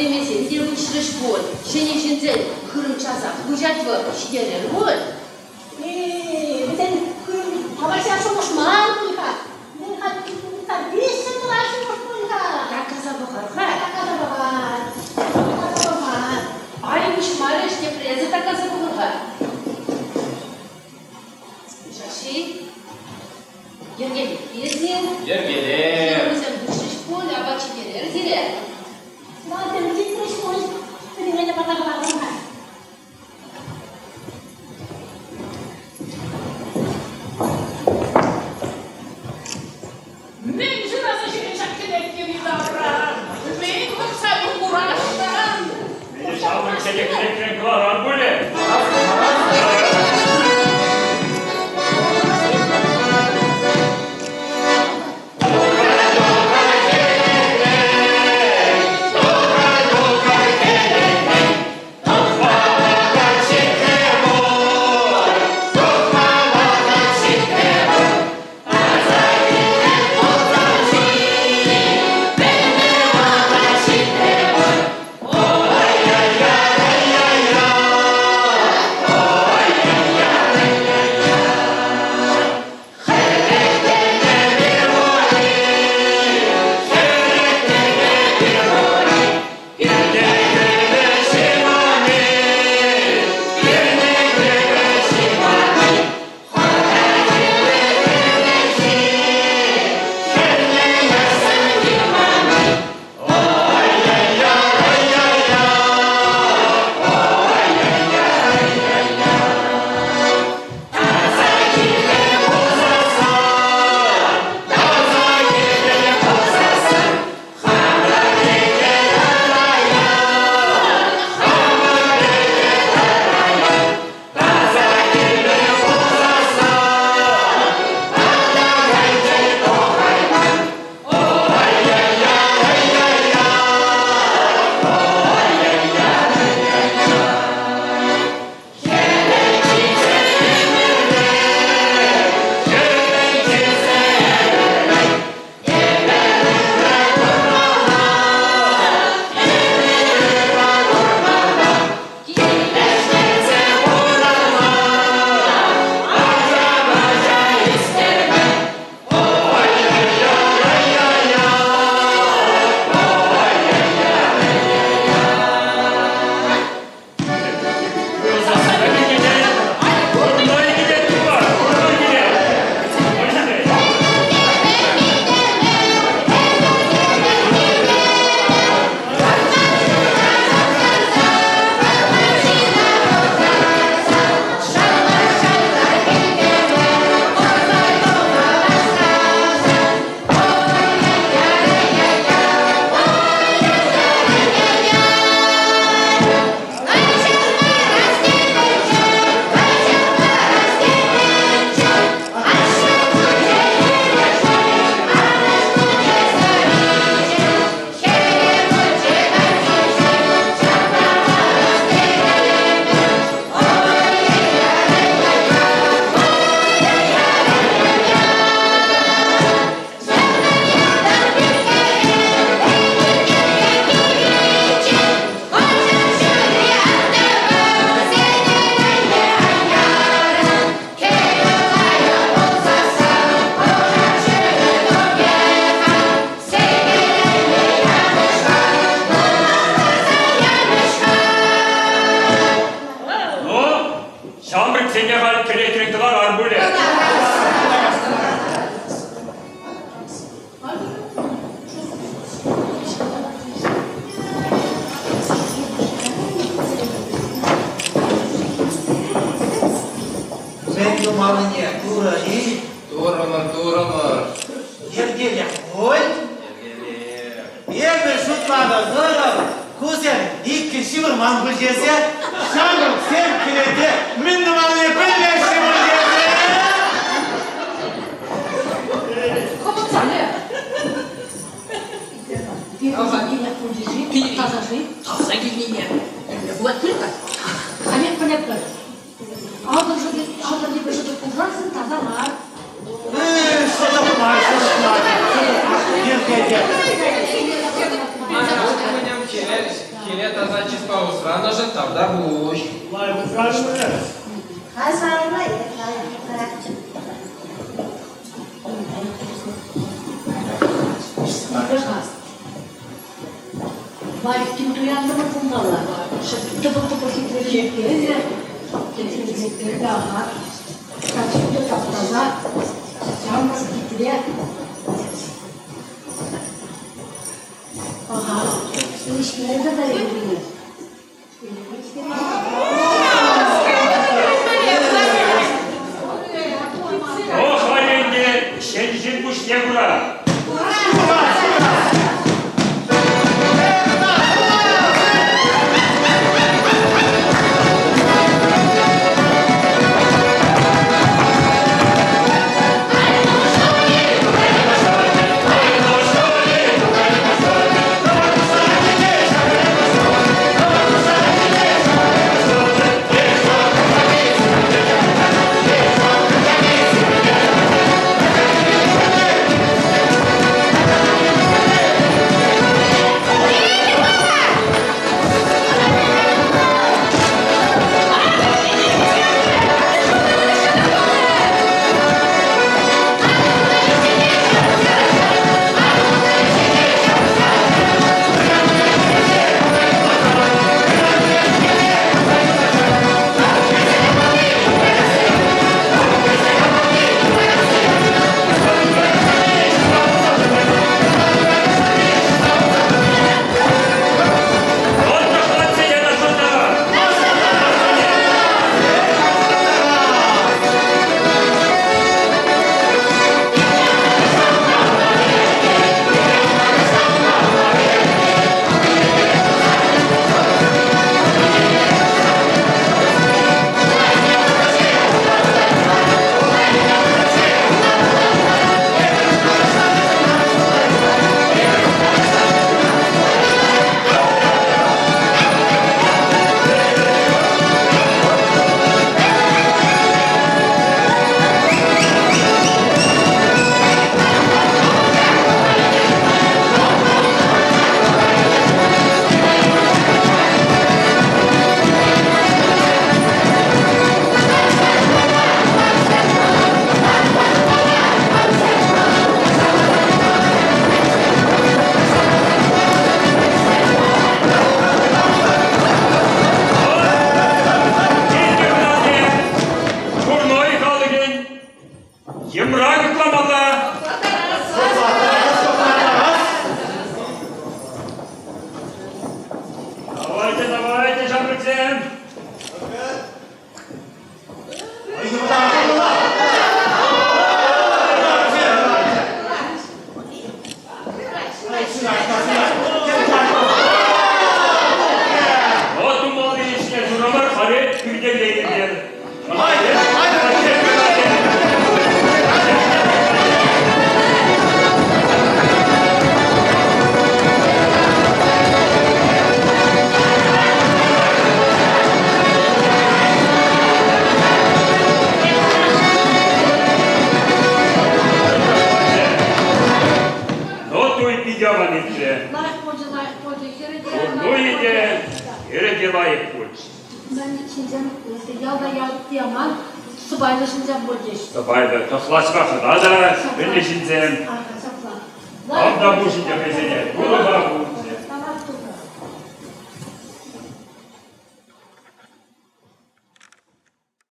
Пӳлӗмесем те выҫрӗҫ пуль. Ҫӗнӗ ҫынсен хырӑм часах выҫать вӑл, ҫитерер пуль. Э, вӗсен хырӑм таварҫа шухӑшман пуль-ха. Вӗсен халь виҫҫӗн кӑна шухӑш пуль-ха. Таккаса пӑхар-ха. Таккаса пӑхар. Таккаса пӑхар. Ай, выҫмарӗҫ, тепре эсӗ таккаса пӑхӑр-ха. Шаши, йӗркеллех эсир. Йӗркеллех. Хырӑмсем выҫрӗҫ пуль, апат ҫитерер сире. Ялсем ҫитрӗҫ пуль, пӗтӗмӗне пата кӑларӑм-ха. Мӗн шыраса ҫӳрен ҫак кӗлетке тавра? Мӗн пӑхса курасшӑн? Ҫавӑн кӗлетке кӑларан пулӗ. Ну, ҫамрӑксене халь кӗлетрен кӑларар пулӗ. Мӗн тумаллине турӑр-и? Турӑмӑр, турӑмӑр. Йӗркелех пуль. Йӗркелех. Эпӗ шутланӑ тӑрӑх, кусем иккӗн ҫывӑрман пуль тесе, ҫамрӑксем кӗлете мӗн тумаллине пӗлмеҫҫӗ пуль тесе. Хӑпӑтсане. Таса-ши? Таса килнине. Пулать пуль-ха. Халех пӗлетпӗр. Алтӑр шӑтӑк, алтӑр тепӗр шӑтӑк пулсассӑн таса мар. Шӑтӑк мар, шӑтӑк мар. Йӗркеллӗ. Тӑпӑл-тӑпӑл хитре чечекленнӗ. Хитре чечекленнӗ, ага. Каччипе тап-таса, ҫамрӑк хитре. Ага. Ӗҫле тата иртнӗ. Ох, халь ӗнтӗ ҫӗн ҫын пуҫне кура. Отдыхаться я нашел Дурной халӑхӗн йӑмра кӑкламалла. Давайте, давайте, ҫамрӑксем. Вот тумалли ӗҫне турӑмӑр, халӗ пӳртелле иртер. Но туй питӗ аван иртрӗ. Лайӑх пулчӗ, лайӑх пулчӗ. Хӗрӗ те Курнуйӗ те, хӗрӗ те лайӑх пулчӗ. Ҫынсем ялта ял яман, сӑпайлӑ ҫынсем пулчӗҫ. Сӑпайлӑ тӑхлачпа хӑта та пӗлнӗ ҫынсем. Ага, ҫапла. Вам та пуҫ ӗнтӗ хӑйсене.